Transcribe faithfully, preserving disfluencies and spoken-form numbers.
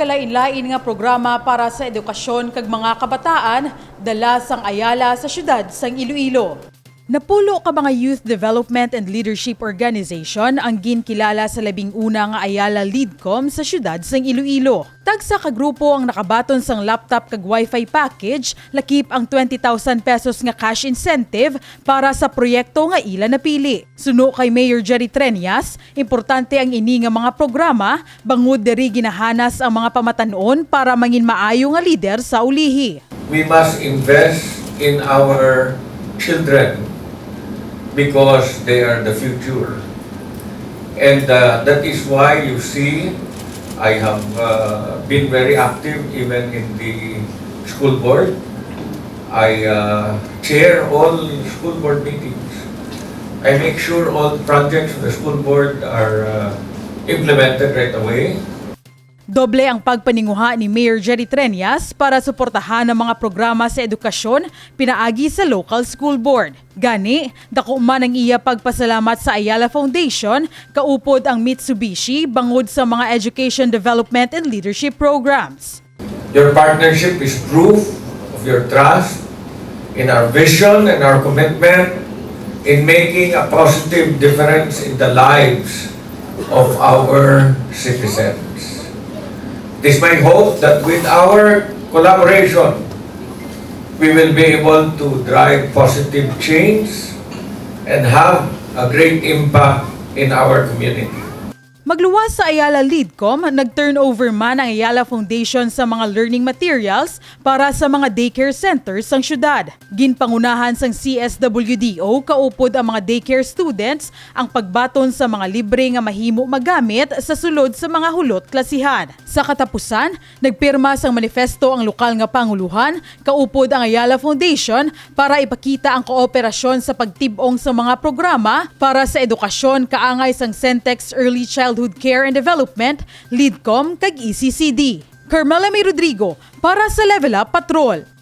Lain-lain nga programa para sa edukasyon kag mga kabataan dala sang Ayala sa siyudad sang Iloilo. Napulo ka mga youth development and leadership organization ang ginkilala sa labing una nga Ayala Leadcom sa siyudad sang Iloilo. Tagsa ka grupo ang nakabaton sang laptop kag wifi package, lakip ang twenty thousand pesos nga cash incentive para sa proyekto nga ila napili. Suno kay Mayor Jerry Treñas, importante ang ini nga mga programa bangod diri ginahanas ang mga pamatan-on para mangin maayo nga lider sa ulihi. We must invest in our children because they are the future. And uh, that is why you see I have uh, been very active even in the school board. I uh, chair all school board meetings. I make sure all projects of the school board are uh, implemented right away. Doble ang pagpaninguha ni Mayor Jerry Treñas para suportahan ang mga programa sa edukasyon pinaagi sa local school board. Gani, dako man ang iya pagpasalamat sa Ayala Foundation kaupod ang Mitsubishi bangod sa mga education development and leadership programs. Your partnership is proof of your trust in our vision and our commitment in making a positive difference in the lives of our citizens. It is my hope that with our collaboration, we will be able to drive positive change and have a great impact in our community. Magluwas sa Ayala Leadcom, nag-turnover man ang Ayala Foundation sa mga learning materials para sa mga daycare centers sang syudad. Ginpangunahan sang C S W D O kaupod ang mga daycare students ang pagbaton sa mga libre nga mahimo magamit sa sulod sa mga hulot klasihan. Sa katapusan, nagpirma sang manifesto ang lokal nga panguluhan kaupod ang Ayala Foundation para ipakita ang kooperasyon sa pagtib-ong sa mga programa para sa edukasyon kaangay sang Centex Early Childhood Care and Development, Leadcom, kag E C C D. Carmela May Rodrigo para sa Level Up Patrol.